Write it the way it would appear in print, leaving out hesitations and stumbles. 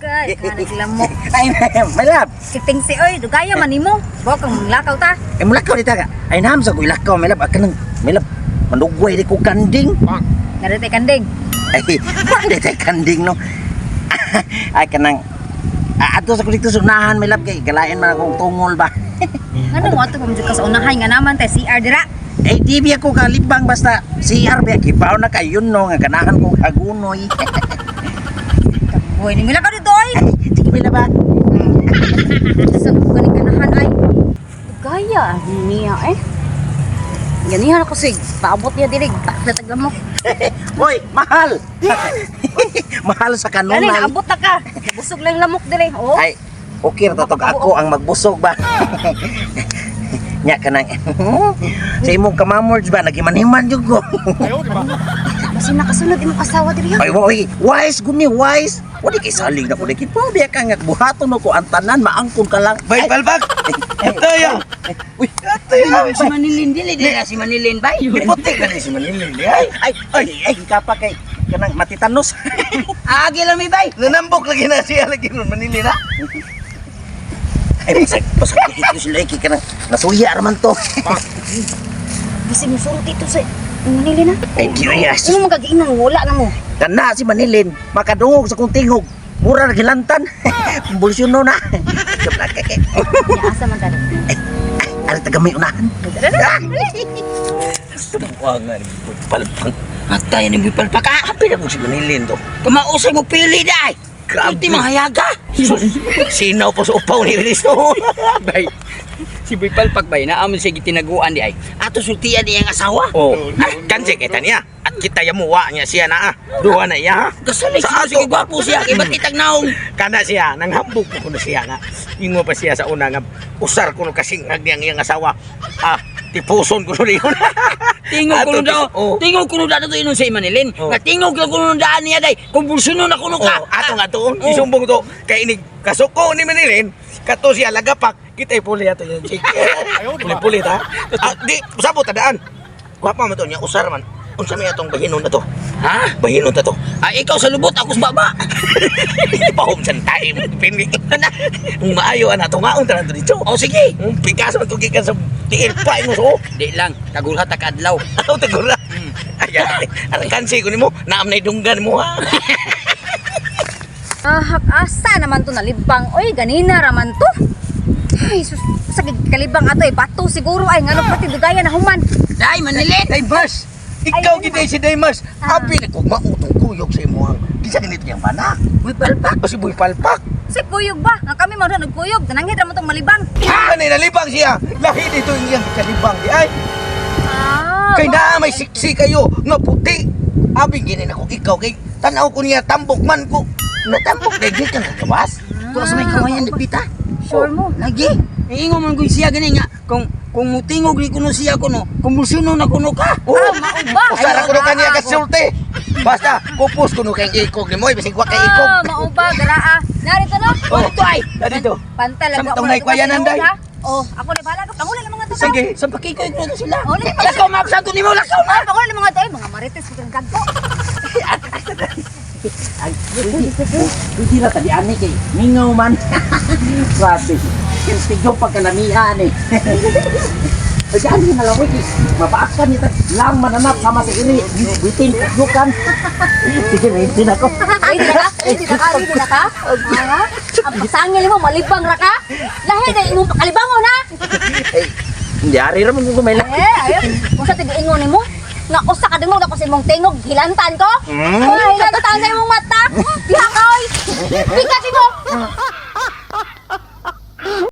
Kay kanang lamok. Ay, my love. Siting si oy, dugaya man nimo. Bo kang lakaw ta. Ay, mulakaw dito ka. Ay, naam sa ko ilakaw, my love. Kanang, my love, manugway di ko kanding. Narito kanding. Ay, di tayo kanding, no? Ay, kanang, ato sa ko dito sa unahan, my love, kay galain man akong tungol ba. Ngano mo ato pa ka sa unahay nga naman tay CR dira. Ay, di biya ko kalibang basta CR biya, kibaw na kayo, no, nga ganahan kong hagunoy. Boy, ni lakaw dito oy. Ay, sige, my love, ah. Sa ko gani ganahan ay. Dugaya niya eh. Ganihan ako sig, paabot niya diri, takla tag lamok. Hoy, mahal! Mahal sa Gani kanunay. naabot na ka. Busog lang lamok diri. Oh. Ay, okay ra to ako ang magbusog ba. Nya kanang sa imong kamamords ba nagimanhiman jud ko. Basi nakasunod imong asawa diri. Ay, oy, wise guni wise. Wala kay salig na ko lagi po biya ka nga buhaton ko ang tanan maangkon ka lang. Bay, palpak! Ito ya! Uy, Ito ya! Si Manilin dili dili si Manilin bay. Iputi ka ni si Manilin di ay! ay, ay, ay, kapa kay kanang matitanos. Agi lang mi bay. Nanambok lagi na siya lagi nun Manilin ha? Ay, basag, basag dito sila kay kanang nasuya ra man to. Basi mo surot dito sa Manila na. Ay, curious. Ano mo gagiinan wala na mo. Kana si Manilin, makadungog sa kong tingog. Mura na gilantan. Kumbulsyon na. Kabla kay. Ya asa man tani. Ari taga may unahan. Wag nga ni Boy Palpak. Atay ni boy palpak ah. Apil ako si Manilin to. Kamausay mo pili dai. Grabe. Ulti mahayaga. Sus, sinaw pa sa upaw ni Risto. Bay. Si Boy Palpak bay naamon siya gitinaguan di ay. Ato sultian iyang asawa. Oh, kansi kita niya. At kita yamuwa niya siya na ah. Duha na iya ha. Kasalig Sa sa ato. sige gwapo siya kay batitag naong. Kana siya, nanghambog ko kuno siya nga. Ingo pa siya sa una nga usar kuno kasingag niyang iyang asawa. Ah, tipuson kuno niyon. Tingog Ato, kuno daw. oh. Tingog kuno daw to inon sa Manilin. Oh. Nga tingog lang kuno daan niya day. Kumbulsunon na kuno ka. Oh, ato nga tuon, Oh. isumbong to kay inig kasuko ni Manilin, kato siya lagapak, kita ipuli ato yan chick. Puli-puli ta. Ah, di sabot ta daan. Gwapa man to niya usar man. Unsa may atong bahinon na to? Ha? Bahinon ta to. Ah, ikaw sa lubot ako sa baba. Pahom sa time. Pini. Ang maayo ana to ngaon tanan to dito. Oh sige. Pikas man to gikan sa tiil pa imo so. Di lang, tagulha ta kaadlaw. Aw tagura. Ay, arakansi ko nimo, naam nay dunggan mo ha. Ah, asa naman to nalibang. Oy, ganina raman to. Ay, sus, sa kalibang ato ay bato siguro ay ngano pati dugaya na human. Day Manilin. Daymas. Ikaw Ay, gid si Daymas. Ah. Abi na kog mautong kuyog sa imong. Kinsa ganito niyang bana? Boy Palpak. O si Boy Palpak. Si kuyog ba? Nga kami man nagkuyog, nanangit raman tong malibang. Ano nalibang siya? Lahi dito yung iyang kalibang di ay. Ah, Kay naa may siksi kayo nga puti. Abi gini na ko ikaw kay tanaw ko niya tambok man ko. Natambok kay gikan ka gawas. Tuwa sa may kawayan dipita. Sure mo. Lagi. Ingon man ko siya gani nga kung mutingog ni kuno siya kuno, kumbulsunon na kuno ka. Oh, Ah, mao ba? Usara ko Ay, kaniya ah, ka sulti. Basta kupos kuno kay ikog nimo, bisag wa kay ikog. Ah, mao ba garaa. Narito no? Oh, Ito ay. dito. Pantal Sa matong naikwayanan, day. Oh, ako na bahala ko. Pangula ng mga tao. Sige. Sa pakikoy kuno sila. Oh, lagi. Lakaw maabsan ko nimo, lakaw na. Ay, pangula ng mga tao, mga marites ko kang gagko. Ay, pwede, pwede na tadi ani kay mingaw man. Grabe. Kintigo pagkalamihan eh. Ay, ani na lang kay mapaakan ni lang mananap sama sa iri. Bitin yukan. Sige, bitin ako. Ready na ka? Ready na ka? Ready na ka? Ha? Ang pasangil mo, malibang ra ka? Lahi na imong pakalibangon ha? Ay, hindi ari ra man kung kumaila. Eh, ayun. Kung sa tigiingon nimo, nga usa ka dungog ako sa imong tingog, hilantan ko. Ah, hilantan sa imong mata. Diha ka oy. Pikat mo.